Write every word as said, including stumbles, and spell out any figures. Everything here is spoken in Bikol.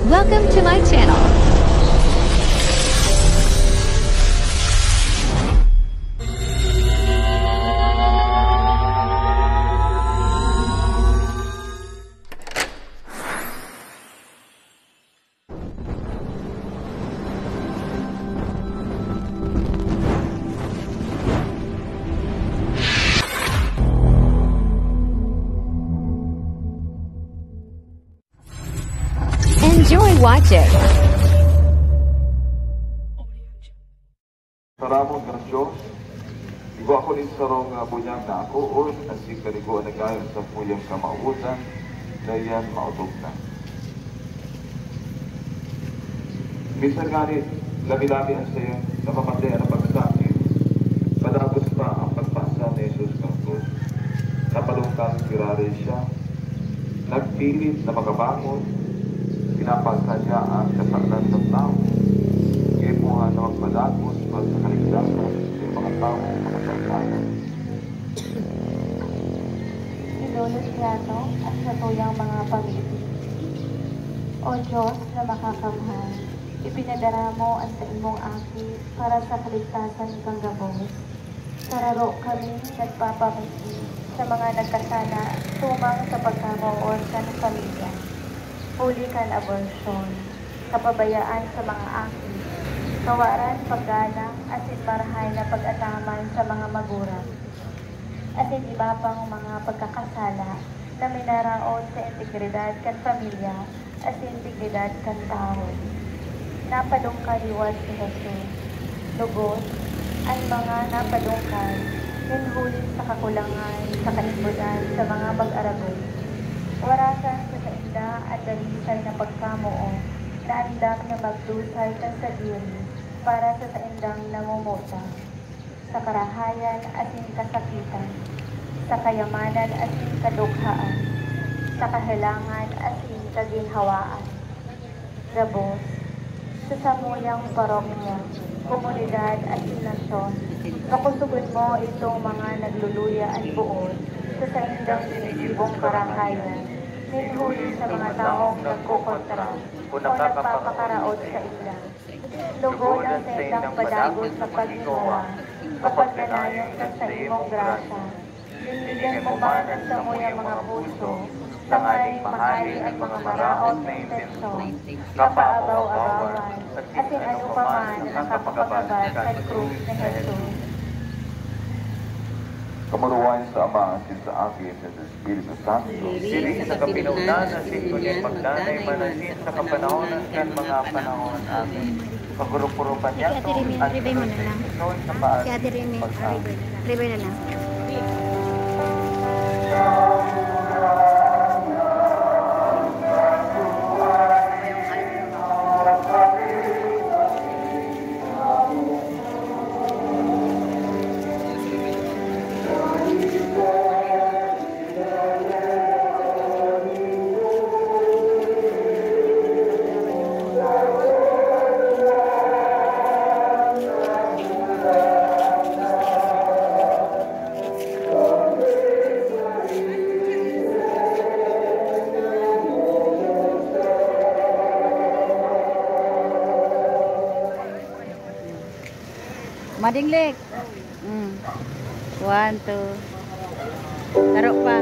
Welcome to my channel. Enjoy watching. Taramon kan Dios, igwa ko nin sarong, ah, bunyag na akoon, asin kanigo an nagkayo sa samuyang kamawotan na iyan maotob na. Minsan ngani, labi-labi an saiyang napamatean na pagsakit, padagos pa an pagpasa ni Jesus kan krus. Napadungkal giraray siya, nagpilit na makabangon, pinapagsadya an kasalan kan tawo, kaipuhan na magpadagos para sa kaligtasan nin mga tawo makasalanan. Idolos niyato an satuyang mga pamili. O Dios na makakamhan, ipinadara mo an saimong Aki para sa kaligtasan kan gabos. Kararo kami nagpapamati sa mga nagkasala tumang sa pagkamoot kan pamilya, huli kan abortion, kapabayaan sa mga aki, kawaran paggalang asin marahay na pag-ataman sa mga magurang, asin iba pang mga pagkakasala na minaraot sa integridad kan pamilya asin dignidad kan tawo. Napadungkal liwat si Jesus. Logod, an mga napadungkal, nin huli sa kakulangan sa kaimbotan sa mga mag-aragod. Warasan sa sainda an dalisay na pagkamoot na andam na magdusay kan sadiri para sa saindang namumuta, sa karahayan asin kasakitan, sa kayamanan asin kadukhaan, sa kahelangan asin kaginhawaan. Gabos, sa samuyang parokya, komunidad asin nasyon, pakosogon mo itong mga nagluluya an boot sa saindang ginigibong karahayan, nin huli sa mga tawong nagkokontra o nagpapakaraot sainda. Lugod an saindang padagos sa paghingowa, kapagkanayon kan saimong grasya. Binigyan mo man an samuyang mga puso tanganing mahale an mga maraot na intensyon, kapaabaw-abawan, asin anopaman na nakapakabas kan krus ni Jesus. Kamuruan sa Ama, asin sa Aki, asin sa Espiritu Santo. Siring sa kapinonan, asin kuning magdanay man, asin sa kapanahonan kan mga panahon. Amen. Pagurupuro pa niya, Si Ate Remy, ribay mo na lang. Si Ate Remy, ribay, ribay na lang. Madinglig. Mm. One, two. Taro pa.